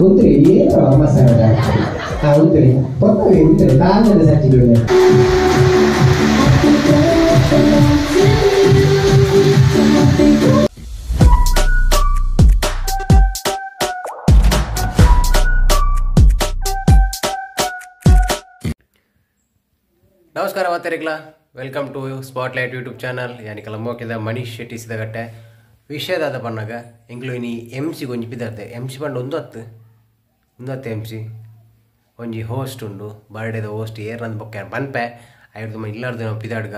ಉಂತ್ರಿ ಏನು ಅಮ್ಮ ಸರ್ ಹಾ ಉಂತ್ರಿ ಪಕ್ಕವೇ ಉಂತ್ರಿ ತಾಂದ್ರೆ ಸಾಚಿಗೆ. ನಮಸ್ಕಾರ ಮಾತಾರಿಗ್ಲ, welcome to spotlight YouTube channel. ಯಾನಿಕಲ ಮೋಕಿದ Manish Shetty ಸಿದಗಟ್ಟೆ ವಿಷಯದಾದ ಪಣ್ಣಾಗ ಎಂಕ್ಲು ಇನಿ ಎಮ್ ಸಿ ಒಂಜಿ ಪಿದಾರ್ತೆ ಎಮ್ ಸಿ ಪಂಡ ಒಂದು ಹತ್ತು ಒಂದು ಹತ್ತು ಎಮ್ ಸಿ ಒಂಜಿ ಹೋಸ್ಟ್ ಉಂಡು ಬರ್ಡೇದ ಹೋಸ್ಟ್ ಏರ್ನಂದು ಬೊಕ್ಕ ಪನ್ಪೆ ಐಡ್ದು ಇಲ್ಲಾರ್ದು ನಾವು ಪಿದಾಡ್ಗ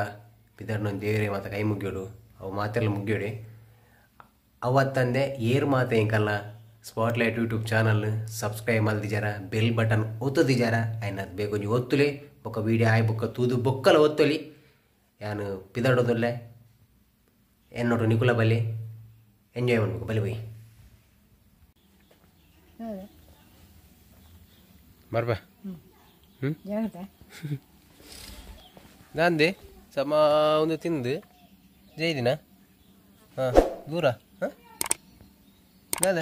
ಪಿದಾಡ್ನ ಒಂದು ದೇವರೇ ಮಾತ ಕೈ ಮುಗಿಯೋಡು ಅವು ಮಾತೆಲ್ಲ ಮುಗಿಯೋಡಿ ಅವತ್ತಂದೆ ಏರ್ ಮಾತೆ ಎಂಕಲ್ಲ ಸ್ಪಾಟ್ಲೈಟ್ ಯೂಟ್ಯೂಬ್ ಚಾನಲ್ ಸಬ್ಸ್ಕ್ರೈಬ್ ಮಲ್ದಿಜಾರ ಬೆಲ್ ಬಟನ್ ಒತ್ತುದಿಜಾರ ಆಯ್ನ ಬೇಗ ಒಂಜಿ ಒತ್ತುಲೆ ಬೊಕ್ಕ ವೀಡಿಯೋ ಆಯ್ ಬೊಕ್ಕ ತೂದು ಬೊಕ್ಕಲ ಒತ್ತೊಲಿ ಯಾನು ಪಿದಾಡೋದಲ್ಲೇ ಎನ್ನೋಟು ನಿಕುಲ ಬಲಿ ಎಂಜಾಯ್ ಮಾಡ್ಬೇಕು ಬಲಿ ಬೈ ಬರ್ಬ ದಾಂದೆ ಸಮ ಒಂದು ತಿಂದು ಜೈದಿನ ಹಾಂ ದೂರ ಹಾಂ ದಾದ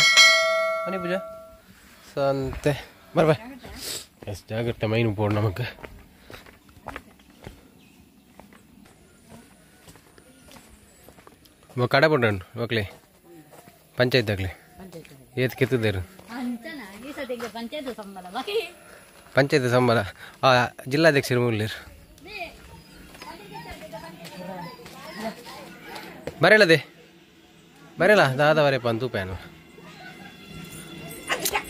ಮನೆ ಪೂಜಾ ಸಂತೆ ಬರ್ಬ ಎಸ್ ಜಾಗ್ರತೆ ಮೈನು ಪೋಡು ನಮಕ್ ಕಡೆ ಪಂಡು ಓಕ್ಲೆ ಪಂಚಾಯತ್ ಆಗಲಿ ಏತ್ ಕೆತ್ತಿದ್ದೇರು ಪಂಚಾಯತ್ ಸಂಬಳ ಆ ಜಿಲ್ಲಾಧ್ಯಕ್ಷರು ಮೂಲ್ಯರು ಬರಲದೆ ಬರಲ್ಲ ದಾದ ಬರೇಪ ಅಂತೂಪೇನು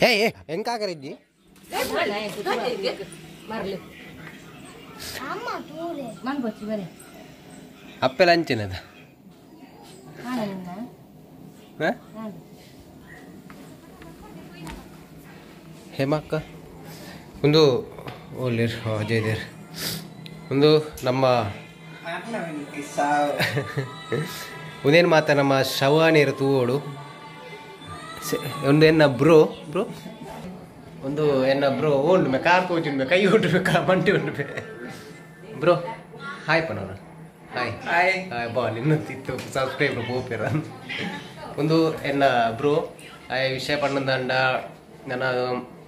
ಏ ಏ ಹೆಂಗಾಕರಿದ್ದಿ ಅಪ್ಪೆಲ್ಲ ಅಂಚಿನದ ಹೇಮಕ್ಕ ಒಂದು ಓಲಿರ್ ಅಜಯ್ ಒಂದು ನಮ್ಮ ಒಂದೇನು ಮಾತ ನಮ್ಮ ಶವಾನಿರು ತೂವೋಡು ಒಂದು ಎನ್ನ ಬ್ರೋ ಬ್ರೋ ಒಂದು ಎನ್ನ ಬ್ರೋ ಉಂಡು ಮೇ ಕಾರ್ ತೋಚುಂಡು ಕೈ ಉಂಟು ಮಂಟಿ ಉಂಟು ಬ್ರೋ ಹಾಯ್ ಪನವರ ಹಾಯ್ ಹಾಯ್ ಹಾಯ್ ಬಾ ನಿನ್ನ ತಿತ್ತು ಸಬ್ಸ್ಕ್ರೈಬರ್ ಪೋಪೇರ ಒಂದು ಎನ್ನ ಬ್ರೋ ಆಯ್ ವಿಷಯ ಪಣ್ಣಂದಂಡ ನನ್ನ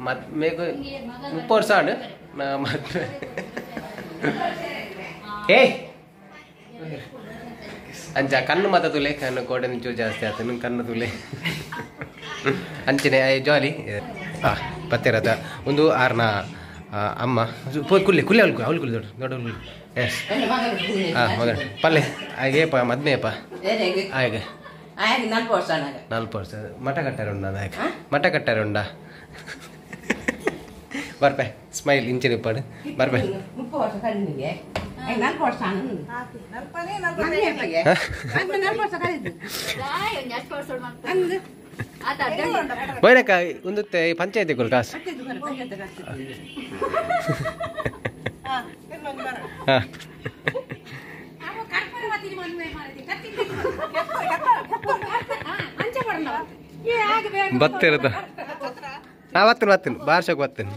ಮದ್ಮೆಗೆ 30 ವರ್ಷ ಆಂಡ್ ನಾ ಮದ್ವೆ ಏಯ್ ಅಂಚ ಕಣ್ಣು ಮಾತ ತುಲೆ ಕಣ್ಣು ಕೋಟೆ ನಿಂಚು ಜಾಸ್ತಿ ಆಯ್ತು ನಿನ್ನ ಕಣ್ಣು ತುಲೆ ಅಂಚನೆ ಜಾಲಿ ಹಾಂ ಪತ್ತೆರತ ಒಂದು ಆರ್ನ ಅಮ್ಮ ಕುಲ್ಲೆ ಕುಲ್ಲೆ ಅವಳು ಅವಳು ಕುಲ್ಲೆ ದೊಡ್ಡ ದೊಡ್ಡ ಕುಲ್ಲೆ ಎಸ್ ಹಾಂ ಮಗನ ಪಲ್ಲೆ ಹಾಗೇಪ ಮದ್ಮೆಯಪ್ಪ ಹಾಗೆ 40 ವರ್ಷ ಮಠ ಕಟ್ಟಾರೆ ಉಂಡ ಆಯ್ಕೆ ಮಠ ಕಟ್ಟಾರೆ ಉಂಡ ಬರ್ಪೆ ಸ್ಮೈಲ್ ಇಂಚಿನ ಪಾಡು ಬರ್ಪೆ ಬೈರಕ್ಕ ಒಂದು ಪಂಚಾಯತಿ ಕೊಲ್ ಕಾಸು ಬತ್ತಿರುತ್ತ ನಾ ಬತ್ತೇನೆ ಬತ್ತೇನೆ ಬಾರ್ಸಕ್ಕೆ ಬತ್ತೇನೆ.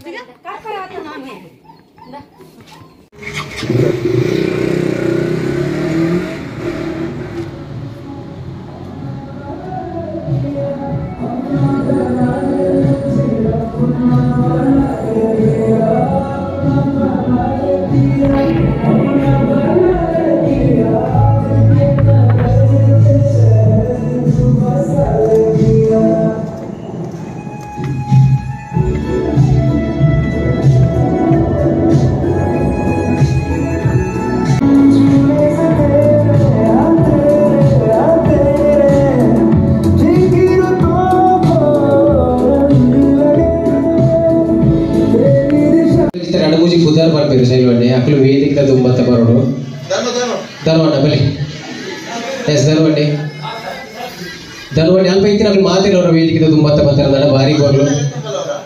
ಅಕ್ಲು ವೇದಿಕೆ ತುಂಬತ್ತ ಬರೋಡು ಧರ್ಮಣ್ಣ ಬಲಿ ಎಸ್ ಧರ್ಮಣ್ಣಿ ಧರ್ಮಣ್ಣಿ ಅಲ್ಪ ಇತ್ತಿನ ಅಕ್ಲು ಮಾತಿರೋರು ವೇದಿಕೆ ತುಂಬತ್ತ ಬರ್ತಾರಲ್ಲ ಭಾರಿ ಬರಲು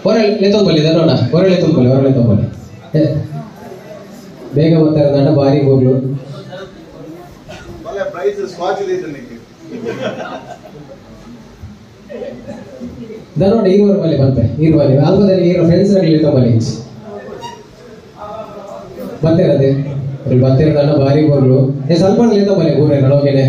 ಹೊರಳೆ ತೊಂಬಲಿ ಧರ್ಮಣ್ಣ ಹೊರಳೆ ತೊಂಬಲಿ ಹೊರಳೆ ತೊಂಬಲಿ ಬೇಗ ಬರ್ತಾರ ಭಾರಿ ಹೋಗ್ಲು ಧರ್ಮಣ್ಣ ಈರುವರೆ ಬಲಿ ಬರ್ತೆ ಈರುವರೆ ಅಲ್ಪದಲ್ಲಿ ಈರೋ ಫ್ರೆಂಡ್ಸ್ ತೊಂಬಲಿ ಬರ್ತಿರದೆ ಬರ್ತಿರೋದನ್ನ ಭಾರಿ ಬೋರ್ಲು ಸ್ವಲ್ಪ ಲೇತ ಬಲೆ ಊರೇ ನಡೋಗೇನೆ.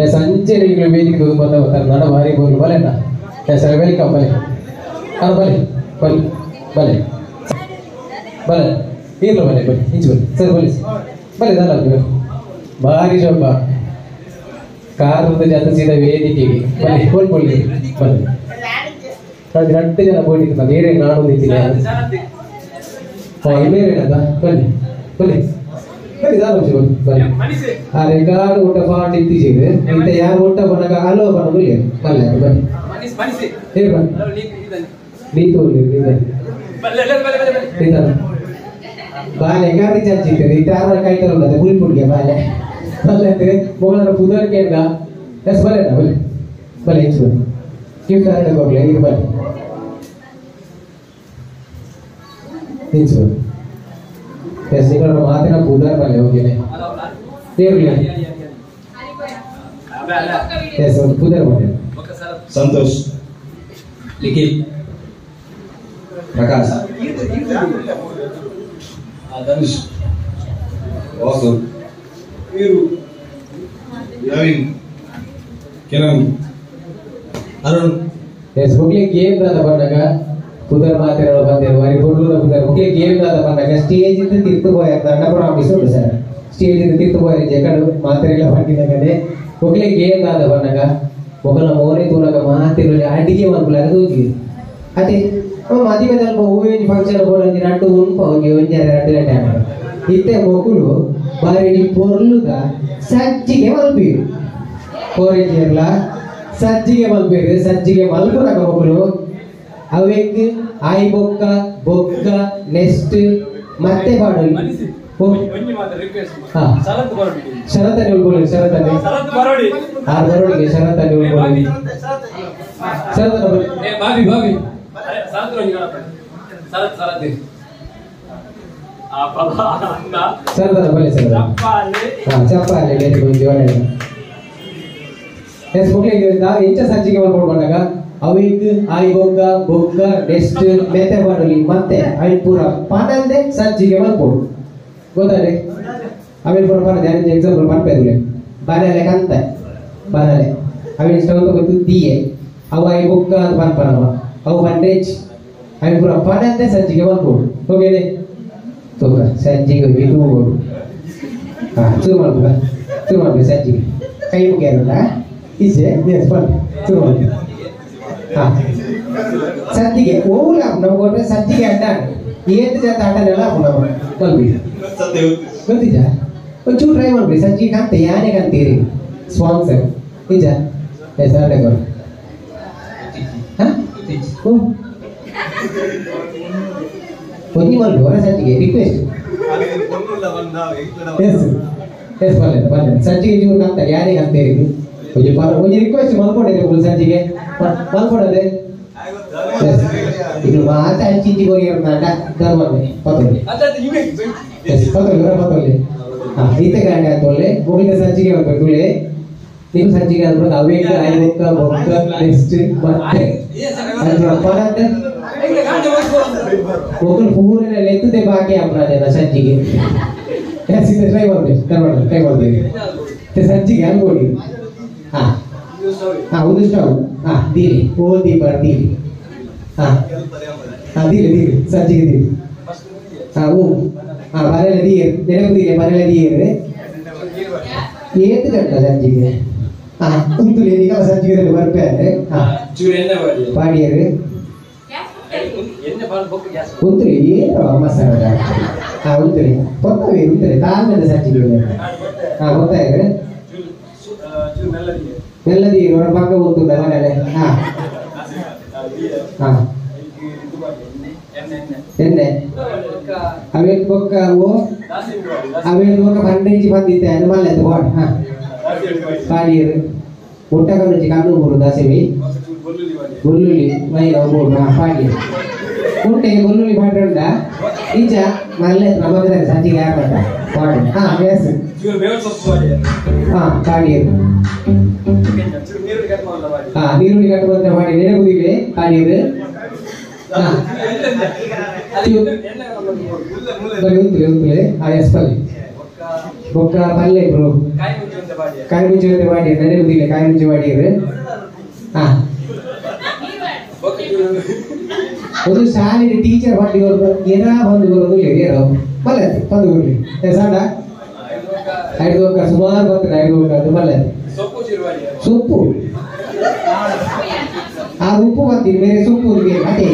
ಎಸ್ ಅಂಚೆ ನಿಮಗೆ ವೇದಿಕೆ ಬಂದ ನಡ ಭಾರಿ ಬೋಲು ಬಲೆನಾ ಎಸ್ welcome ಬಲೆ ಅಣ್ಣ ಬಲೆ ಬಲೆ ಬಲೆ ಬಲೆ ಇಲ್ಲ ಬಲೆ ಬಲೆ ಇಂಚು ಬಲೆ ಸರ್ ಬಲೆ ಬಲೆ ದಾನ ಭಾರಿ ಶೋಭ ಕಾರದ ಜನ ಸೀದಾ ವೇದಿಕೆಗೆ ಬಲೆ ಬೋಲ್ ಬೋಲಿ ಬಲೆ ಎರಡು ಜನ ಬೋಲಿತ್ತು ಬೇರೆ ನಾಡು ನಿಂತಿಲ್ಲ ಬೇರೆ ಬನ್ನಿ ಬನ್ನಿ ಬನ್ನಿ ದಾನ ಬನ್ನಿ ಅರೆ ಗಾಡು ಊಟ ಪಾಂಡ್ ಇತ್ತೀಚೆಗೆ ಇಂತ ಯಾರು ಊಟ ಬನ್ನಗ ಅಲೋ ಬನ್ನದು ಬಲ್ಲೆ ಬನ್ನಿ ಏ ಬನ್ನಿ ನೀತು ಬಾಲೆ ಗಾಡಿ ಚಾಚಿತ್ತಾರೆ ಇಂತ ಯಾರ ಕಾಯ್ತಾರಲ್ಲ ಗುಲ್ಪುಡ್ಗೆ ಬಾಲೆ ಬಲ್ಲೆ ಮೊಗಳ ಪುದರ್ ಕೇಂದ್ರ ಎಸ್ ಬಲೆ ಬಲೆ ಬಲೆ ಇಂಚು ಬನ್ನಿ ಗಿಫ್ಟ್ ಆರಡೆ ಹೋಗ್ಲಿ ಇದು ಬನ್ನಿ ಇಂಚು ಬನ್ನಿ ಎಸ್ ನಿಗಳ ಮಾತಿನ ಪುದರ್ ಬಲ್ಲೆ ಹೋಗಿನೆ ದೇವ್ರಿ ಎಸ್ ಒಂದು ಪುದರ್ ಬನ್ನಿ ಸಂತೋಷ್ ಲಿಖಿತ್ ಪ್ರಕಾಶ್ ಧನುಷ್ ವಾಸು ವೀರು ನವೀನ್ ಕಿರಣ್ ಅರುಣ್ ಎಸ್ ಹೋಗ್ಲಿ ಗೇಮ್ ದಾದ ಬಂದಾಗ ಪುದರ್ ಮಾತಿರೋ ಬಂದಿರೋ ಬಾರಿ ಪುರ್ಲುದ ಪುದರ್ ಹೋಗ್ಲಿ ಗೇಮ್ ದಾದ ಬಂದಾಗ ಸ್ಟೇಜ್ ಇಂದ ತಿರ್ತು ಪೋಯ ದಂಡ ಪ್ರಾಮಿಸ್ ಉಂಟು ಸರ್ ಸ್ಟೇಜ್ ಇಂದ ತಿರ್ತು ಪೋಯ ಜಗಡು ಮಾತಿರೆಲ್ಲ ಬಂದಿದ್ದಾಗನೆ ಹೋಗ್ಲಿ ಗೇಮ್ ದಾದ ಬಂದಾಗ ಮೊಗಲ ಮೋರೆ ತೂನಗ ಮಾತಿರೋ ಅಡಿಗೆ ಮನ್ಪುಲಾಗ ತೂಜಿ ಅದೇ ಮದಿಮೆ ತಲ್ಪ ಹೂವಿನ ಫಂಕ್ಷನ್ ಬೋಲಂಜಿ ನಟ್ಟು ಉಂಪ ಹೋಗಿ ಒಂಜಾರೆ 2 ಗಂಟೆ ಆಗ ಇತ್ತೆ ಮೊಗುಲು ಬಾರಿ ಪೊರ್ಲುದ ಸಜ್ಜಿಗೆ ಮಲ್ಪೀರು ಕೋರೆಂಜಿರ್ಲ ಸಜ್ಜಿಗೆ ಮಲ್ಪೀರು ಸಜ್ಜಿಗೆ ಮಲ್ಪುನಗ ಮೊಗುಲು ಅವೆಕ್ ಆಯಿ ಬೊಕ್ಕ ಬೊಕ್ಕ ನೆಕ್ಸ್ಟ್ ಮತ್ತೆ ಪಾಡೋಲಿ ಶರತನೆ ಉಳ್ಕೊಳ್ಳಿ ಶರತನೆ ಆರು ಬರೋಡಿಗೆ ಶರತನೆ ಉಳ್ಕೊಳ್ಳಿ ಶರತನ ಬಾಬಿ ಬಾಬಿ ಶರತನ ಬಲೆ ಸರ್ ಚಪ್ಪಾಲೆ ಎಸ್ ಮಕ್ಕಳಿಗೆ ನಾವು ಎಂಚ ಸಜ್ಜಿಗೆ ಮಾಡ್ಕೊಂಡಾಗ ಅವಿಕ್ ಆಯಿ ಬೊಕ್ಕ ಬೊಕ್ಕ ನೆಕ್ಸ್ಟ್ ಮೆತ್ತೆ ಮಾಡಲಿ ಮತ್ತೆ ಐನ್ ಪೂರ ಪನಂದೆ ಸಜ್ಜಿಗೆ ಮಾಡ್ಕೊಡು ಗೊತ್ತಾರೆ ಅವಿನ ಪೂರ ಪನಂದೆ ಎಕ್ಸಾಂಪಲ್ ಪನ್ಪೇದುಲೆ ಬನಲೆ ಕಂತ ಬನಲೆ ಅವಿನ ಸ್ಟವ್ ಗೊತ್ತು ದಿಯೆ ಅವು ಆಯಿ ಬೊಕ್ಕ ಅಂತ ಪನ್ಪನವ ಅವು ಪಂಡ್ರೇಜ್ ಐನ್ ಪೂರ ಪನಂದೆ ಸಜ್ಜಿಗೆ ಮಾಡ್ಕೊಡು ಓಕೆನೆ ತೋಕ ಸಜ್ಜಿಗೆ ಇದು ಹಾ ಶುರು ಮಾಡ್ಬೇಕ ಶುರು ಮಾಡ್ಬೇಕು ಸಜ್ಜಿಗೆ ಕೈ ಮುಗಿಯಾರಲ್ಲ ಈಚೆ ಎಸ್ ಬನ್ನಿ ಶುರು ಮಾಡಿ ಹಾ ಸಜ್ಜಿಗೆ ಓಲ ನಮ್ಗೆ ಕೊಟ್ಟರೆ ಸಜ್ಜಿಗೆ ಅಡ್ಡ ಏತು ಜಾತ ಆಟನೆಲ್ಲ ನಮ್ಮ ಬಲ್ಬಿ ಗೊತ್ತಿದ್ಯಾ ಒಂಚೂರು ಟ್ರೈ ಮಾಡ್ಬಿಡಿ ಸಜ್ಜಿಗೆ ಕಾಂತೆ ಯಾನೇ ಕಾಂತೀರಿ ಸ್ಪಾನ್ಸರ್ ನಿಜ ಎಸ್ ಆಟ ಕೊಡು ಹಾಂ ಓ ಒಂಜಿ ಮಲ್ಪು ಹೊರ ಸಜ್ಜಿಗೆ request S S ಬಲ್ಲೆ ಬಲ್ಲೆ ಸಜ್ಜಿಗೆ ಚೂರು ಕಾಂತಾರೆ ಯಾರೇ ಕಾಂತೀರಿ ಒಂಜಿ ಪರ ಒಂಜಿ ರಿಕ್ವೆಸ್ಟ್ ಮಲ್ಕೊಂಡಿರಿ ಸಜ್ಜಿಗೆ ಮಲ್ಕೊಡದೆ ಇದು ಮಾತ ಅಂಚಿಂಚಿ ಕೊರಿಯರ್ನಾಂಡ ಧರ್ಮನೆ ಪತ್ತೊಲ್ಲಿ ಎಸ್ ಪತ್ತೊಲ್ಲಿ ಹೊರ ಪತ್ತೊಲ್ಲಿ ಹಾಂ ಈತೆ ಗಾಂಡೆ ಆತೊಲ್ಲೆ ಮುಗಿದ ಸಜ್ಜಿಗೆ ಬರ್ಬೇಕು ತುಲೆ ನೀವು ಸಜ್ಜಿಗೆ ಆದ್ಮೇಲೆ ಅವೇಗ ಐವಕ್ಕ ಬೊಕ್ಕ ನೆಕ್ಸ್ಟ್ ಮತ್ತೆ ಪರಂತೆ ಮೊಗಲು ಪೂರನೆ ಎತ್ತುದೆ ಬಾಕಿ ಅಪ್ರಾಜನ ಸಜ್ಜಿಗೆ ಎಸ್ ಇದು ಟ್ರೈ ಮಾಡ್ಬೇಕು ಧರ್ಮಣ್ಣ ಟ್ರೈ ಮಾಡ್ಬೇಕು ಸಜ್ಜಿಗೆ ಅನ್ಕೊಡಿ ಹಾಂ ಹಾಂ ಒಂದು ಸ್ಟವ್ ಹಾಂ ದೀರಿ ಓ ದೀಪ ದೀರಿ ಹಾಂ ಹಾಂ ದೀರಿ ದೀರಿ ಸಜ್ಜಿಗೆ ದೀರಿ ಹಾಂ ಓ ಹಾಂ ಬರಲ್ಲ ದೀರ್ ನೆನಪು ದೀರಿ ಬರಲ್ಲ ದೀರ್ ಏತು ಗಂಟ ಸಜ್ಜಿಗೆ ಹಾಂ ಉಂತುಲಿ ಈಗ ಸಜ್ಜಿಗೆ ಬರ್ಪೆ ಹಾಂ ಪಾಡಿಯರು ಉಂತುಲಿ ಏನು ಮಸಾಲ ಹಾಂ ಉಂತುಲಿ ಕೊತ್ತವೆ ಉಂತುಲಿ ತಾಳ್ಮೆದ ಸಜ್ಜಿಗೆ ಹಾಂ ಗೊತ್ತಾಯ್ತು ಮೆಲ್ಲದೀರು ಅವರ ಪಕ್ಕ ಗೊತ್ತುಂಟ ಮನೇಲೆ ಹಾಂ ಹಾಂ ಎಣ್ಣೆ ಅವೇಟ್ ಬೊಕ್ಕ ಓ ಅವೇಟ್ ಬೊಕ್ಕ 12 ಇಂಚು ಬಂದಿತ್ತೆ ಅದು ಮಲ್ಲೆ ಬೋಡ್ ಹಾಂ ಪಾಡಿಯರು ಮುಟ್ಟ ಕಣ್ಣು ಕಣ್ಣು ಮೂರು ದಾಸೆವಿ ಬೆಳ್ಳುಳ್ಳಿ ಮೈಲ ಬೋಡು ಹಾಂ ಪಾಡಿಯರು ಉಂಟೆ ಬೆಳ್ಳುಳ್ಳಿ ಪಾಡ್ರಂಡ ಈಚ ಮಲ್ಲೆ ನಮಗೆ ಸಜ್ಜಿಗೆ ಹಾಕಟ ಪಾಡು ಹಾಂ ಎಸ್ ಹಾಂ ಪಾಡಿಯರು ಹಾಂ ನೀರುಳ್ಳಿ ಕಟ್ಟು ಬಂದ್ರೆ ಮಾಡಿ ನೆನಪುದಿಗೆ ಪಾಡಿಯರು ಹಾಂ ಬರೀ ಉಂತುಲೆ ಉಂತುಲೆ ಹಾಂ ಎಸ್ ಬಲ್ಲಿ ಬೊಕ್ಕ ಪಲ್ಲೆ ಬ್ರೋ ಕಾಯಿ ಮುಂಚೆ ಮಾಡಿ ನೆನೆ ಬುದಿಲ್ಲ ಕಾಯಿ ಮುಂಚೆ ಮಾಡಿರು ಹಾ ಒಂದು ಶಾಲೆ ಟೀಚರ್ ಬಂದು ಏನ ಬಂದು ಬರೋದು ಏನೋ ಮಲ್ಲೆ ಬಂದು ಬರ್ಲಿ ಸಾಡ ಐದು ಹೋಗ ಸುಮಾರು ಬರ್ತಾರೆ ಐದು ಹೋಗ ಮಲ್ಲೆ ಸೊಪ್ಪು ಆ ಉಪ್ಪು ಬರ್ತೀನಿ ಬೇರೆ ಸೊಪ್ಪು ಬೇರೆ ಅದೇ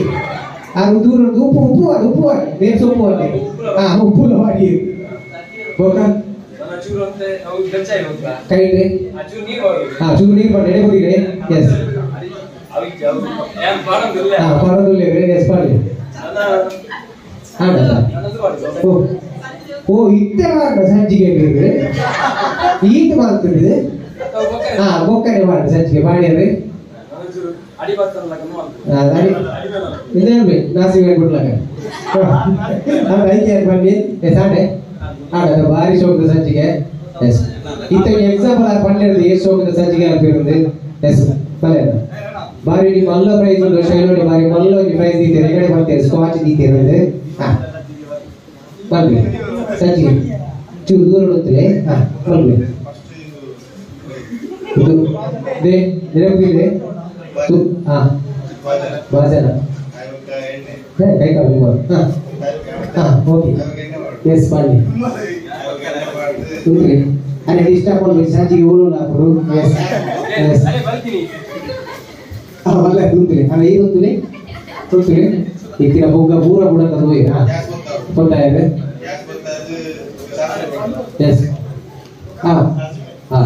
ಆ ದೂರ ಉಪ್ಪು ಉಪ್ಪು ಉಪ್ಪು ಬೇರೆ ಸೊಪ್ಪು ಮಾಡಿ ಹಾ ಉಪ್ಪು ಮಾಡಿ ಬೊಕ್ಕ ಕೈಟ್ರಿ ಹಾ ಚೂರು ನೀರು ಮಾಡಿ ಎಡೆ ಕುಡಿರಿ ಎಸ್ ಹಾ ಪರದಿಲ್ಲ ಎಸ್ ಮಾಡಿ ಓ ಓ ಇತ್ತೆ ಮಾಡ ಸಂಚಿಗೆ ಬೇರೆ ಈತ ಮಾಡ್ತಿದ್ದೆ ಹಾ ಬೊಕ್ಕನೆ ಮಾಡ ಸಂಚಿಗೆ ಮಾಡಿರಿ ಇದೇನು ನಾಸಿ ಬಿಡ್ಲಾಗ ಐಕೆ ಬನ್ನಿ ಸಾಂಡೆ ಆಡ ಭಾರಿ ಶೋಕದ ಸಂಚಿಗೆ ಎಸ್ ಇತ್ತ ಎಕ್ಸಾಂಪಲ್ ಪನ್ನೆರಡು ಎಷ್ಟು ಶೋಕದ ಸಂಚಿಗೆ ಅನ್ಪಿರುಂದು ಎಸ್ ಬಲೆ ಬಾರಿ ನಿಮ್ಮ ಮಲ್ಲ ಪ್ರೈಸ್ ಉಂಟು ಶೈಲೋಡಿ ಬಾರಿ ಮಲ್ಲ ಒಂದು ಪ್ರೈಸ್ ದೀತೀರಿ ಎಗಡೆ ಬರ್ತೀರಿ ಸ್ಕಾಚ್ ದೀತೀರಿ ಹಾ ಬರ್ಲಿ ಸಂಚಿಗೆ ಚೂರು ದೂರ ಉಡುತ್ತಲೇ ಹಾ ಬರ್ಲಿ ಇದು they ನೆನಪಿದೆ ಹಾ ಬಾಜನ ಕೈ ಕಾಲು ಹಾ ಹಾ ಓಕೆ ಎಸ್ ಮಾಡಿ ಅರೆ ಡಿಸ್ಟರ್ಬ್ ಮಾಡಿ ಸಂಚಿಗೆ ಓಡೋಣ ಹಾಕೋಡು ಎಸ್ ಎಸ್ ಅಲ್ಲ ತುಂತುಲೆ ಅಲ್ಲ ಈ ತುಂತುಲೆ ತುಂತುಲೆ ಇತ್ತಿನ ಬೊಗ್ಗ ಪೂರ ಬುಡಕ ಹೋಯಿ ಹಾ ಗೊತ್ತಾಗಿದೆ ಎಸ್ ಹಾ ಹಾ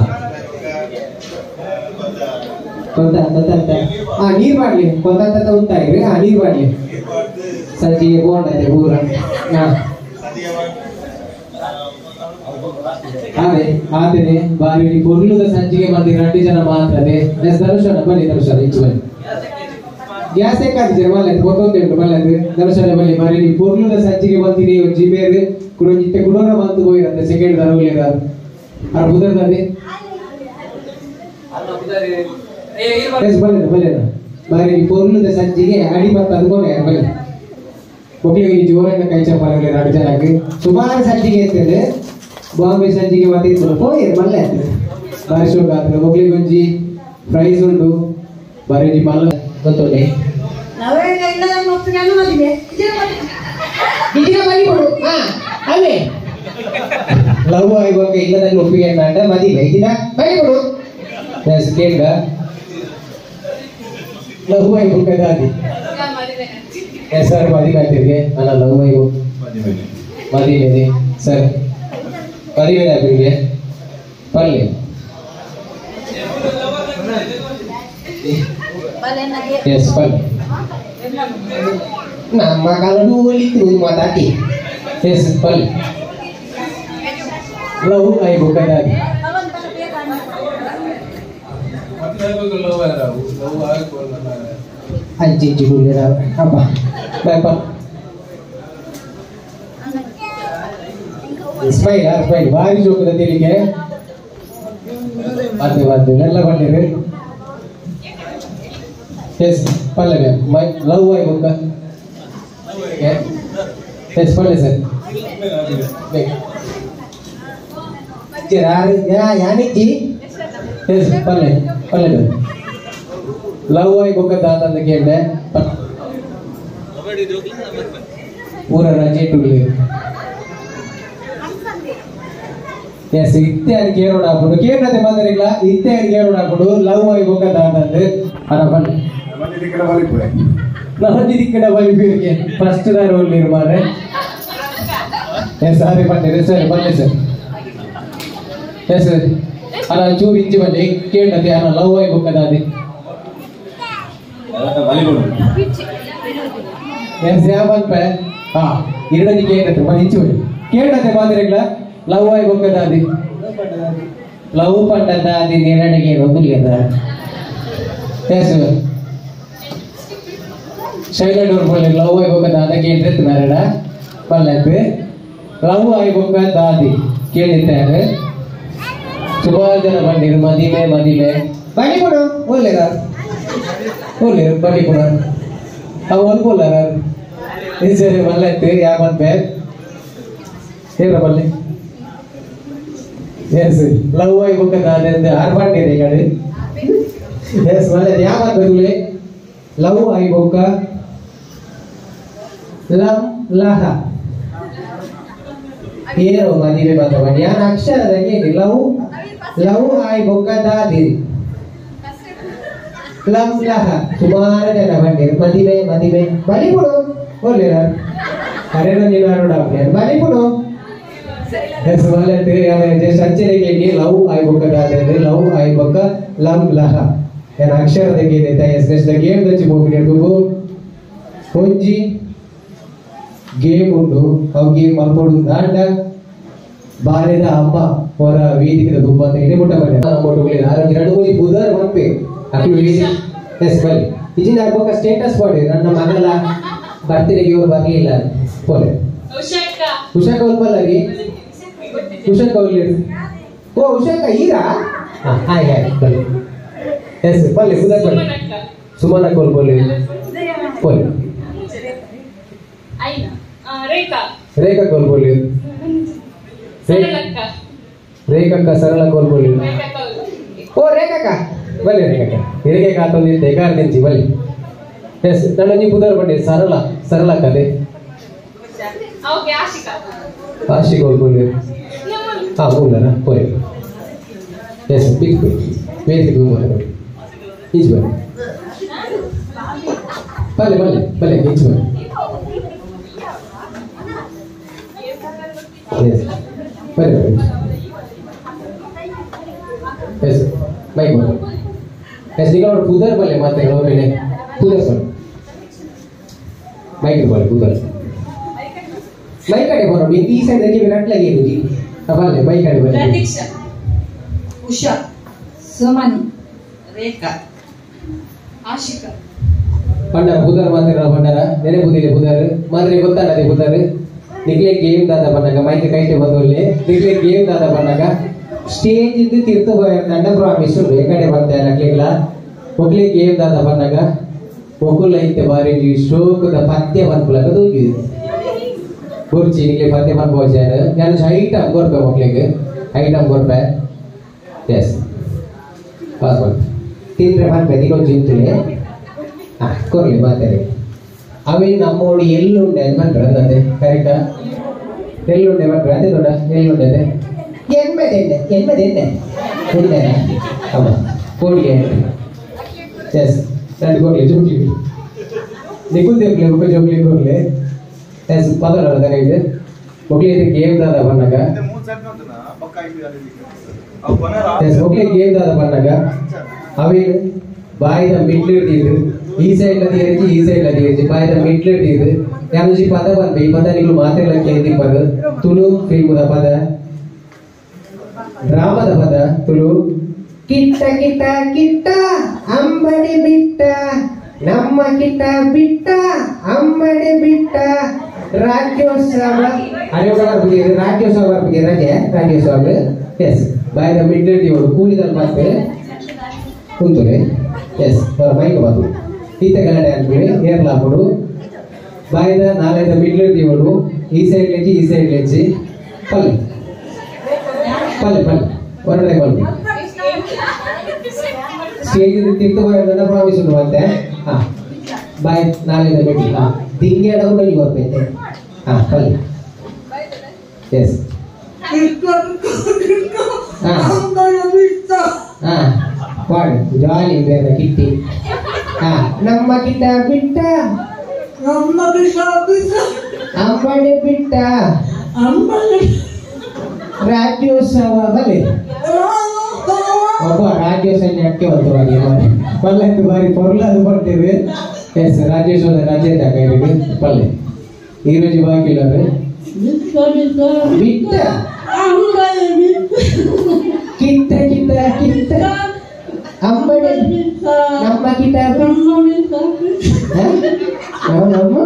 ಕೊತ್ತ ಕೊತ್ತ ಹಾ ನೀರು ಮಾಡಲಿ ಕೊತ್ತ ಉಂಟಾಗಿರಿ ಹಾ ನೀರು ಮಾಡಲಿ ಸಂಚಿಗೆ ಬೋಂಡ ಇದೆ ಪೂರ ಹಾ ಅದೇ ಆತನೆ ಬಾರಿ ಪೊರ್ಲುದ ಸಂಚಿಗೆ ಮಂದಿ ರಡ್ಡಿ ಜನ ಮಾತ್ರ ಅದೇ ಎಸ್ ಧನುಷನ ಬನ್ನಿ ಧನುಷನ ಇಂಚು ಬನ್ನಿ ಗ್ಯಾಸ್ ಏಕಾದಿದ್ದಾರೆ ಮಲ್ಲೆ ಗೊತ್ತೊಂದು ಉಂಟು ಮಲ್ಲೆ ಧನುಷನ ಬನ್ನಿ ಬಾರಿ ಪೊರ್ಲುದ ಸಂಚಿಗೆ ಬಂದಿನಿ ಒಂಜಿ ಬೇರೆ ಕುಡೊಂಜಿತ್ತೆ ಕುಡೋರ ಬಂತು ಹೋಗಿರಂತೆ ಸೆಕೆಂಡ್ ಧನುಲಿರ ಅರ ಬುದರ್ದಲ್ಲಿ ಎಸ್ ಬನ್ನಿ ಬನ್ನಿ ಬಾರಿ ಪೊರ್ಲುದ ಸಂಚಿಗೆ ಅಡಿ ಬತ್ತ ಅದ್ಕೋನೆ ಬನ್ನಿ ಒಬ್ಬರಿಗೆ ಜೋರನ್ನ ಕೈ ಚಪ್ಪಾಳೆ ಎರಡು ಜನಕ್ಕೆ ಸುಮಾರು ಸಂಚಿಗೆ ಇರ್ತದೆ ಬಾಂಬೆ ಸಂಚಿಗೆ ಮತ್ತೆ ಹೋಗಿ ಮಲ್ಲೆ ಆಗ್ತದೆ ಬಾರಿ ಶೋಕ ಆಗ್ತದೆ ಒಬ್ಳಿಗೆ ಒಂಜಿ ಪ್ರೈಸ್ ಉಂಟು ಬಾರಿ ಒಂಜಿ ಮಲ್ಲ ಗೊತ್ತುಂಟೆ ಲವ್ ಆಗುವಾಗ ಇಲ್ಲದಂಗೆ ಒಪ್ಪಿಗೆ ಅಂಡ ಮದಿಲ್ಲ ಇದಿನ ಬಲಿ ಕೊಡು ಎಸ್ ಕೇಳ್ದ ಲವ್ ಆಗಿ ದಾದಿ ಎಸ್ ಸರ್ ಮದಿಮೆ ಆಗ್ತಿರ್ಗೆ ಅಲ್ಲ ಲವ್ ಆಗಿ ಮದಿಮೆ ಸರ್ ಮದಿಮೆ ಆಗ್ತಿರ್ಗೆ ಪಲ್ಲೆ ಎಸ್ ಪಲ್ಲೆ ನಮ್ಮ ಕಾಲಡು ಒಲಿತು ಮಾತಾತಿ ಎಸ್ ಪಲ್ಲೆ ಲವ್ ಆಗಿ ದಾದಿ ಅಂಚಿಂಚಿ ಗುಳ್ಳೆರ ಅಪ್ಪ ಬಾಯ್ ಸ್ಮೈಲ್ ಸ್ಮೈಲ್ ಭಾರಿ ಜೋಕದ ತೆಲಿಗೆ ಬಾತೆ ಬಾತೆ ಎಲ್ಲ ಬಂದಿರಿ ಎಸ್ ಪಲ್ಲೆ ಮೈ ಲವ್ ಆಗಿ ಬೊಕ್ಕ ಎಸ್ ಪಲ್ಲೆ ಸರ್ ಯಾನಿಜ್ಜಿ ಎಸ್ ಪಲ್ಲೆ ಪಲ್ಲೆ ಲವ್ ಆಗಿ ಬೊಕ್ಕ ದಾತಂದ ಕೇಳಿದೆ ಊರ ರಜೆ ಟುಗ್ಲಿ ಎಸ್ ಇತ್ತೆ ಅಲ್ಲಿ ಕೇಳೋಣ ಹಾಕೊಂಡು ಕೇಳದೆ ಮಾತಾಡಿಲ್ಲ ಇತ್ತೆ ಅಲ್ಲಿ ಕೇಳೋಣ ಹಾಕೊಂಡು ಲವ್ ಆಗಿ ಬೊಕ್ಕ ದಾತಂದು ಅರ ಬನ್ನಿ ನಮ್ಮಲ್ಲಿ ದಿಕ್ಕಡ ಬಲಿಪೀರಿಗೆ ಫಸ್ಟ್ ದಾರ ಒಳ್ಳಿರು ಮಾರ್ರೆ ಎಸ್ ಸಾರಿ ಬನ್ನಿ ಸರಿ ಬನ್ನಿ sir yes sir ಅಲ್ಲ ಚೂರು ಇಂಚಿ ಬನ್ನಿ ಕೇಳದೆ ಅಲ್ಲ ಲವ್ ಆಗಿ ಬೊಕ್ಕ ದಾದಿ ಎಸ್ ಯಾವ ಬಂದ್ಪೆ ಹಾ ಎರಡನೇ ಕೇಳತ್ತೆ ಬನ್ನಿ ಇಂಚಿ ಬನ್ನಿ ಕೇಳದೆ ಮಾತಾಡಿಲ್ಲ ಲವ್ ಆಗಿ ಬೊಕ್ಕ ದಾದಿ ಲವ್ ಪಂಡ ದಾದಿ ಎರಡನೇ ಒಂದಿಲ್ಲ ಎಸ್ ಶೈಲಡ್ ಅವ್ರು ಬೋಲೆ ಲವ್ ಆಗಿ ಬೊಕ್ಕ ದಾದ ಕೇಳಿದ್ರೆ ನಾರಡ ಪಲ್ಲದ್ದು ಲವ್ ಆಗಿ ಬೊಕ್ಕ ದಾದಿ ಕೇಳಿದ್ದಾರೆ ಸುಮಾರು ಜನ ಬಂದಿರು ಮದಿಮೆ ಮದಿಮೆ ಬನ್ನಿ ಕೊಡು ಒಳ್ಳೆದ ಒಳ್ಳೆ ಬನ್ನಿ ಕೊಡ ಅವು ಅನ್ಕೋಲಾರ ಸರಿ ಮಲ್ಲ ಇತ್ತು ಯಾ ಬಂದ್ಬೆ ಹೇಳ ಬಲ್ಲೆ ಎಸ್ ಲವ್ ಆಯಿ ಬೊಕ್ಕ ದಾದೆ ಆರ್ಬಾಂಡೇರಿ ಕಡೆ ಎಸ್ ಮಲ್ಲ ಯಾವ ಬದುಲೆ ಲವ್ ಆಯಿ ಬೊಕ್ಕ ಲಂ ಲಹ ಏರೋ ಮದಿವೆ ಬಂದ ಯಾನ್ ಅಕ್ಷರದಂಗೆ ಲವ್ ಲವ್ ಆಯಿ ಬೊಕ್ಕ ದಾದಿರಿ ಲಂ ಲಹ ಸುಮಾರು ಜನ ಬಂದಿರು ಮದಿವೆ ಮದಿವೆ ಬಲಿಪುಡು ಒಳ್ಳೆ ಅರೆ ನೀನು ಬಲಿಪುಡು ಎಸ್ ಮಲ್ಲ ಅಂಚನೆ ಲವ್ ಆಯಿ ಬೊಕ್ಕ ದಾದೆ ಲವ್ ಆಯಿ ಬೊಕ್ಕ ಲಂ ಲಹ ಯಾನ್ ಅಕ್ಷರದಂಗೆ S next game ದಚ್ಚಿ ಹೋಗಿ ಒಂಜಿ ಗೇಮ್ ಉಂಡು ಅವು ಗೇಮ್ ಮಲ್ಪೊಡು ದಾಂಡ ಬಾರೆದ ಅಮ್ಮ ಹೊರ ವೇದಿಕೆದ ದುಂಬ ಅಂತ ಇಡೆ ಮುಟ್ಟ ಬನ್ನಿ ಅಮ್ಮೊಟ್ಟುಗುಲಿ ಆರೊಂಜಿ ರಡ್ಡ್ ಮೂಜಿ ಬುಧವಾರ ಮನ್ಪೆ ಅಕ್ಲು ವೇದಿಕೆ ಎಸ್ ಬಲ್ಲಿ ಇಜಿನ ಬೊಕ್ಕ ಸ್ಟೇಟಸ್ ಪಾಡಿ ನನ್ನ ಮಗಲ ಬರ್ತ್ಡೇಗೆ ಇವರು ಬರಲಿಲ್ಲ ಪೋಲೆ ಉಷಾಕ ಒಲ್ಪಲ್ಲರಿ ಉಷಾಕ ಒಲ್ಲಿ ಓ ಉಷಾಕ ಈರಾ ಹಾಯ್ ಹಾಯ್ ಬಲ್ಲಿ ಎಸ್ ಬಲ್ಲಿ ಬುಧವಾರ ಬಲ್ಲಿ ಸುಮನಕ್ಕ ಒಲ್ಪಲ್ಲಿ ಪೋಲೆ ರೇಖಾ ರೇಖಾ ಕೋಲ್ಪಲ್ಲಿ ರೇಖಕ್ಕ ಸರಳ ಕೋಲ್ಪಲ್ಲಿ ಓ ರೇಖಕ್ಕ ಬಲ್ಲಿ ರೇಖಕ್ಕ ಇರಗೆ ಕಾತೊಂದಿತ್ತೆ ಎಗಾರ ದಿಂಚಿ ಬಲ್ಲಿ ಎಸ್ ನನ್ನ ಪುದರ್ ಬನ್ನಿ ಸರಳ ಸರಳ ಕದೆ ಆಶಿಕಾ ಕೋಲ್ಪಲ್ಲಿ ಹಾ ಮೂಲನ ಪೋಯ್ ಎಸ್ ಬಿಕ್ ವೇದಿಕೆ ಬನ್ನಿ ಈಜ್ ಬನ್ನಿ ಬಲ್ಲೆ ಬಲ್ಲೆ ಬಲ್ಲೆ ಈಜ್ ಬನ್ನಿ Yes. Very good. Yes. Mic on. Yes, ನಿಗಳ ಪುದರ್ ಬಲ್ಲೆ ಮಾತೆ ಹೇಳೋಬೇನೆ ಪುದರ್ ಬಲ್ಲೆ ಮೈಕ್ ಬಲ್ಲೆ ಪುದರ್ ಮೈಕ್ ಕಡೆ ಬರೋ ಈ ಸೈಡ್ ಅಲ್ಲಿ ವಿರಾಟ್ ಲಗಿ ಇರುಜಿ ಬಲ್ಲೆ ಮೈಕ್ ಕಡೆ ಬಲ್ಲೆ ಪ್ರತೀಕ್ಷಾ ಉಷಾ ಸುಮನ್ ರೇಖಾ ಆಶಿಕಾ ಭಂಡಾರ ಪುದರ್ ಮಾತಿರ ಭಂಡಾರ ನೆನೆ ಬುದಿಲೆ ಪುದರ್ ಮಾತ್ರೆ ಗೊತ್ತಾಡದೆ ಪುದರ್ ನಿಕ್ಲೆ ಗೇಮ್ ದಾದ ಬಣ್ಣಗ ಮೈಕ್ ಕೈಟೆ ಬಂದೊಲ್ಲೆ ನಿಕ್ಲೆ ಗೇಮ್ ದಾದ ಬಣ್ಣಗ ಸ್ಟೇಜ್ ಇದ್ದು ತೀರ್ಥ ನನ್ನ ಪ್ರಾಮಿಸ್ ಉಂಡು ಎಕಡೆ ಬಂದೆ ಅಕ್ಲಿಗ್ಲ ಒಕ್ಲೆ ಗೇಮ್ ದಾದ ಬಣ್ಣಗ ಒಕುಲ ಐತೆ ಬಾರಿ ಶೋಕದ ಪದ್ಯ ಬಂದ್ಪುಲಕ ತೂಜಿ ಬುರ್ಚಿ ನಿಕ್ಲೆ ಪದ್ಯ ಬಂದ್ಬೋಜಾರ ನಾನು ಐಟಮ್ ಕೊರ್ಪೆ ಒಕ್ಲೆಗ್ ಐಟಮ್ ಕೊರ್ಪೆ ಎಸ್ ಪಾಸ್ ಮಾಡಿ ತಿಂದ್ರೆ ಬಂದ್ಪೆ ನಿಗೊಂಜಿ ಇಂತುಲೆ ಹಾಂ ಕೊರ್ಲಿ ಮಾತಾಡಿ ಅವೆ ನಮ್ಮೋಡು ಎಲ್ಲುಂಡೆ ಅದು ಬಂದ್ರೆ ಅಂದೆ ಕರೆಕ್ಟಾ ಎಲ್ಲುಂಡೆ ಬಂದ್ರೆ ಅದೇ ದೊಡ್ಡ ಎಲ್ಲುಂಡೆ ಅದೇ ಎನ್ಮದೆಣ್ಣೆ ಎನ್ಮದೆಣ್ಣೆ ಉಂಡೆ ಅಮ್ಮ ಕೋಡಿಗೆ ಎಸ್ రెండు ಕೊರ್ಲಿ ಜೋಕ್ಲಿ ನಿಕುಲ್ ದೇಪ್ಲೆ ಒಬ್ಬ ಜೋಕ್ಲಿ ಕೊರ್ಲಿ ಎಸ್ ಪದರ ಇದು ಒಕ್ಲಿ ಗೇಮ್ ದಾದ ಬಣ್ಣಗ ಎಸ್ ಒಕ್ಲಿ ಗೇಮ್ ದಾದ ಬಣ್ಣಗ ಅವೆ ಬಾಯಿದ ಮಿಡ್ಲಿಡ್ದಿದ್ದು ಈ ಸೈಡ್ ಲದಿ ಈ ಸೈಡ್ ಲದಿ ಬಾಯಿದ ಮಿಡ್ಲಿಡ್ದಿದ್ದು ಯಾರು ಪದ ಬಂದ ಈ ಪದ ನಿಗಳು ಮಾತ್ರೆಲ್ಲ ಕೇಳ್ತಿಪ್ಪದು ತುಳು ಫಿಲ್ಮದ ಪದ ಡ್ರಾಮದ ಪದ ತುಳು ಕಿಟ್ಟ ಕಿಟ್ಟ ಕಿಟ್ಟ ಅಂಬಡಿ ಬಿಟ್ಟ ನಮ್ಮ ಕಿಟ್ಟ ಬಿಟ್ಟ ಅಂಬಡಿ ಬಿಟ್ಟ ರಾಜ್ಯೋತ್ಸವ ರಾಜ್ಯೋತ್ಸವ ರಜೆ ರಾಜ್ಯೋತ್ಸವ ಎಸ್ ಬಾಯಿದ ಮಿಡ್ಲಿಡ್ದಿವಳು ಕೂಲಿದಲ್ಲಿ ಮತ್ತೆ ಕುಂತುಲೆ ಎಸ್ ಮೈಕ್ ಬಾತು ಈತ ಗಲಾಟೆ ಅನ್ಕೊಳ್ಳಿ ಏರ್ಲಾಪುಡು ಬಾಯಿದ ನಾಲೈದ ಮಿಡ್ಲಿಡ್ದಿವಳು ಈ ಸೈಡ್ ಲೆಜ್ಜಿ ಈ ಸೈಡ್ ಲೆಜ್ಜಿ ಪಲ್ಲೆ ಪಲ್ಲೆ ಪಲ್ಲೆ ಹೊರಗಡೆ ಪಲ್ಲೆ ಸ್ಟೇಜ್ ತಿರ್ತು ಹೋಗೋದನ್ನ ಪ್ರಾಮಿಸ್ ಉಂಟು ಮತ್ತೆ ಹಾ ಬಾಯ್ ನಾಲೈದ ಮಿಡ್ಲಿ ಹಾ ದಿಂಗೆ ಅಡಗುಂಡಲ್ಲಿ ಹೋಗ್ಬೇತೆ ಹಾ ಪಲ್ಲೆ ಎಸ್ ಹಾ ಹಾ ಪಾಡು ಜಾಲಿ ಬೇರೆ ಕಿಟ್ಟಿ ಹಾ ನಮ್ಮ ಕಿಟ್ಟ ಬಿಟ್ಟ ನಮ್ಮ ಬಿಟ್ಟ ಅಂಬಡಿ ಬಿಟ್ಟ ಅಂಬಡಿ ರಾಜ್ಯೋತ್ಸವ ಬಲೆ ಒಬ್ಬ ರಾಜ್ಯೋತ್ಸವ ಅಕ್ಕೆ ಒಂದು ಬಾರಿ ಪಲ್ಲೆಂದು ಬಾರಿ ಪೊರ್ಲಾದು ಬರ್ತೇವೆ ಎಸ್ ರಾಜ್ಯೋತ್ಸವದ ರಾಜ್ಯದಾಗ ಪಲ್ಲೆ ಈ ರೋಜು ಬಾಕಿ ಇಲ್ಲ ಬಿಟ್ಟ ಕಿಟ್ಟ ಕಿಟ್ಟ ಕಿಟ್ಟ ಅಂಬಡಿ ನಮ್ಮ ಕಿಟ್ಟ ನಮ್ಮ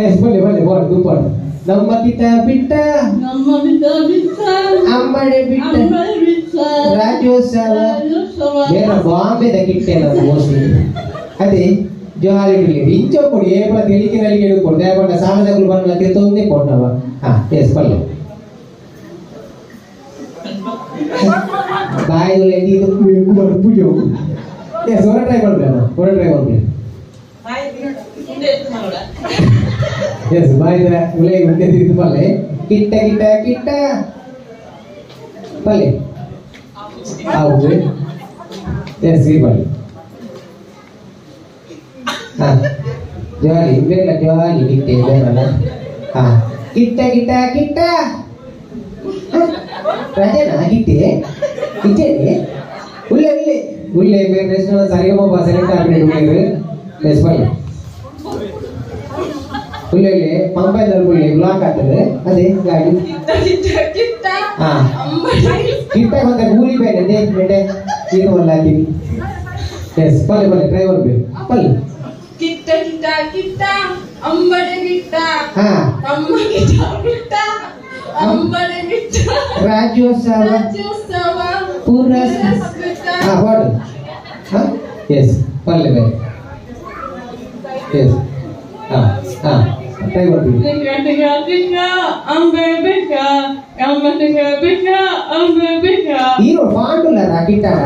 ಎಸ್ ಬಲ್ಲೆ ಬಲ್ಲೆ ಬೋಡ್ ಗುಂಪಾಡು ನಮ್ಮ ಕಿಟ್ಟ ಬಿಟ್ಟ ನಮ್ಮ ಬಿಟ್ಟ ಬಿಟ್ಟ ಅಂಬಡಿ ಬಿಟ್ಟ ರಾಜ್ಯೋತ್ಸವ ಬೇರೆ ಬಾಂಬೆದ ಕಿಟ್ಟೆ ನಾವು ಮೋಸ್ಟ್ಲಿ ಅದೇ ಜಾಲಿ ಇಂಚ ಕೊಡಿ ಏಪ ತಿಳಿಕಿನಲ್ಲಿ ಕೇಳಿಕೊಡು ದೇವಣ್ಣ ಸಾಲದಗಳು ಬಣ್ಣ ತಿರ್ತೊಂದೇ ಕೊಟ್ಟವ ಹಾ ಎಸ್ ಪಲ್ಲೆ ಬಾಯಿ ಇದು ಬರ್ಪುಜು. ಎಸ್ ಹೊರ ಟ್ರೈ ಮಾಡ್ಬೇಡ, ಹೊರ ಟ್ರೈ ಮಾಡ್ಬೇಡ. ಎಸ್ ಬಾಯಿದ ಉಲೆ ಉಂಡೆ ತಿರ್ತು ಪಲ್ಲೆ ಕಿಟ್ಟ ಕಿಟ್ಟ ಕಿಟ್ಟ ಪಲ್ಲೆ ಹೌದು. ಎಸ್ ಈ ಪಲ್ಲೆ ಹಾ ಜಾಲಿ ಬೇಡ ಜಾಲಿ ಕಿಟ್ಟೆ ಬೇಡಲ್ಲ. ಹಾ ಕಿಟ್ಟ ಕಿಟ್ಟ ಕಿಟ್ಟ ರಜನಾ ಕಿಟ್ಟೆ ಕಿಟ್ಟೆ ಉಳ್ಳೆ ಉಳ್ಳೆ ಉಳ್ಳೆ ಬೇರೆ ರೆಸ್ಟೋರೆಂಟ್ ಸರಿಗಮಪ್ಪ ಸೆಲೆಕ್ಟ್ ಆಗಿ ಉಳ್ಳೇರು. ಎಸ್ ಪಲ್ಲೆ ಉಳ್ಳೆ ಪಂಪಾಯಿ ಉಳ್ಳೆ ಬ್ಲಾಕ್ ಆಗ್ತದೆ ಅದೇ ಗಾಡಿ. ಹಾ ಕಿಟ್ಟ ಮತ್ತೆ ಗೂಲಿ ಬೇಡ ಅದೇ ಬೇಟೆ ಇದು ಒಲ್ಲ ಹಾಕಿವಿ. ಎಸ್ ಪಲ್ಲೆ ಪಲ್ಲೆ ಟ್ರೈ ಮಾಡ್ಬೇಕು ಪಲ್ಲೆ. ಕಿಟ್ಟ ಕಿಟ್ಟ ಕಿಟ್ಟ ಅಂಬಡೆ ಕಿಟ್ಟ. ಹಾ ಅಮ್ಮ ಕಿಟ್ಟ ಕಿಟ್ಟ ಅಂಬಡೆ ಕಿಟ್ಟ ರಾಜ್ಯೋತ್ಸವ ರಾಜ್ಯೋತ್ಸವ ಪುರಸ್ಕೃತ. ಹಾ ಹೊಡು. ಹಾ ಎಸ್ ಪಲ್ಲೆ ಬೇರೆ. ಎಸ್ ಹಾ ಹಾ ಟ್ರೈ ಮಾಡ್ತೀವಿ. ಹೀರೋ ಪಾಂಡುಲ ಕಿಟ್ಟಾರ.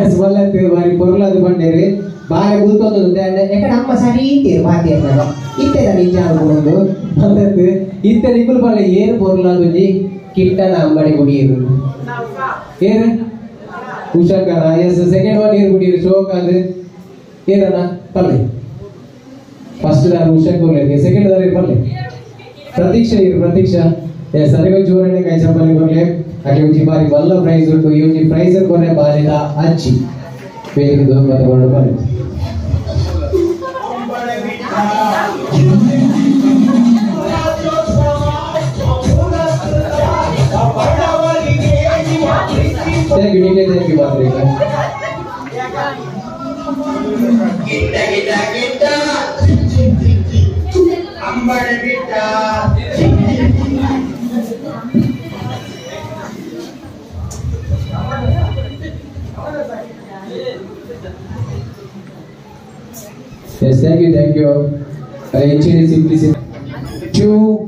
ಎಸ್ ಬಲ್ಲತ್ತು ಬಾರಿ ಪೊರ್ಲದು ಬಂಡೇರಿ ಬಾರೆ ಗುಲ್ತೊಂದು ಎಕಡೆ ಅಮ್ಮ ಸರಿ ಇತ್ತೇರು ಬಾತೇರ್ನಾಗ ಇತ್ತೇದ ನಿಜ ಅನ್ಕೊಂಡು ಬಂದದ್ದು ಇತ್ತೆ ನಿಕ್ಕುಲು ಪಲ್ಲೆ ಏರು ಪೊರ್ಲದೊಂಜಿ ಕಿಟ್ಟನ ಅಂಬಡಿ ಗುಡಿಯರು ಏರು ಉಷಕನ. S second one ಏರು ಗುಡಿಯರು ಶೋಕ್ ಅದು ಏರನ ಪಲ್ಲೆ. ಫಸ್ಟ್ ದಾರು ಉಷಕ್ ಸೆಕೆಂಡ್ ದಾರು ಪಲ್ಲೆ ಪ್ರತೀಕ್ಷಾ ಇರು ಪ್ರತೀಕ್ಷಾ. ಎಸ್ ಅದಕ್ಕೆ ಜೋರಣೆ ಕೈ ಚಪ್ಪಲಿ ಕೊರ್ಲೆ ಅಕೆ ಒಂಜಿ ಬಾರಿ ಬಲ್ಲ ಪ್ರೈಸ್ ಉಂಟು. ಈ ಒಂಜಿ ಪ್ರೈಸ್ ಕೊರ್ರೆ ಬಾಲಿದ ಅಜ್ಜಿ ವೇದಿಕೆ ಮತ್ತೆ ಬರೋಣ ಬನ್ನಿ. Thank you ನಿಮಗೆ thank you ಮಾತ್ರ. Yes, thank you, thank you. Actually, simplicity. 2.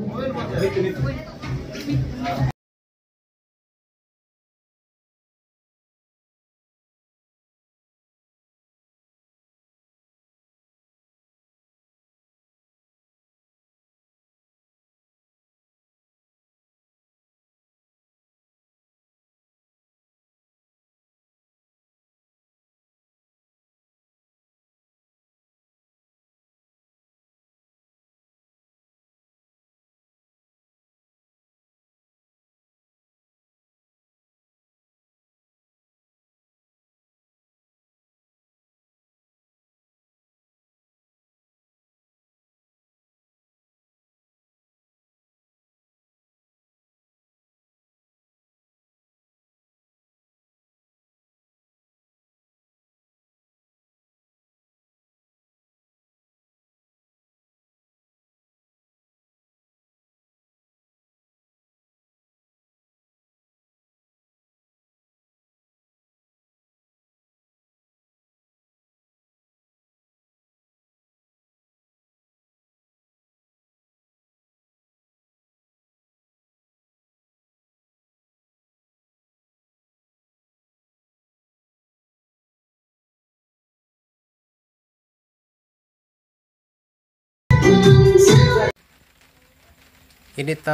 ಇನ್ನಿತ್ತ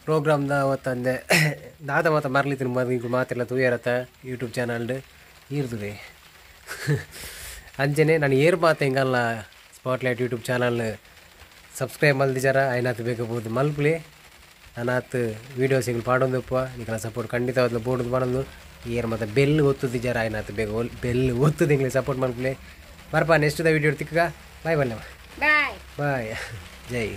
ಪ್ರೋಗ್ರಾಮ್ದ ಅವತ್ತಂದೆ ದಾದ ಮಾತ ಮರಲಿತ್ತಿನ ಮದುವೆ ಮಾತಿಲ್ಲ ತೂಯರತ್ತ ಯೂಟ್ಯೂಬ್ ಚಾನಲ್ಡ್ ಈರ್ದುವೆ ಅಂಜನೆ ನಾನು ಏರ್ ಮಾತು ಹೆಂಗಲ್ಲ spotlight YouTube channel subscribe ಮಲ್ದಿಜಾರ ಐನಾತ್ ಬೇಕಾಗ್ಬೋದು ಮಲ್ಪಲಿ ನಾನಾತ್ ವೀಡಿಯೋಸ್ ಹಿಂಗೆ ಪಾಡೊಂದಪ್ಪ ನಿಕಲ ಸಪೋರ್ಟ್ ಖಂಡಿತವಾದ್ಲು ಬೋರ್ಡ್ ಮಾಡೋದು ಏರ್ ಮತ್ತು ಬೆಲ್ ಒತ್ತುದಿಜಾರ ಐನಾತ್ ಬೇಗ ಬೆಲ್ ಒತ್ತುದು ಹಿಂಗೆ ಸಪೋರ್ಟ್ ಮಲ್ಪಲಿ ಬರ್ಪ next the video ತಿಕ್ಕ ಬಾಯ್ ಬನ್ನಿ ಬಾಯ್ ಬಾಯ್ ಜೈ.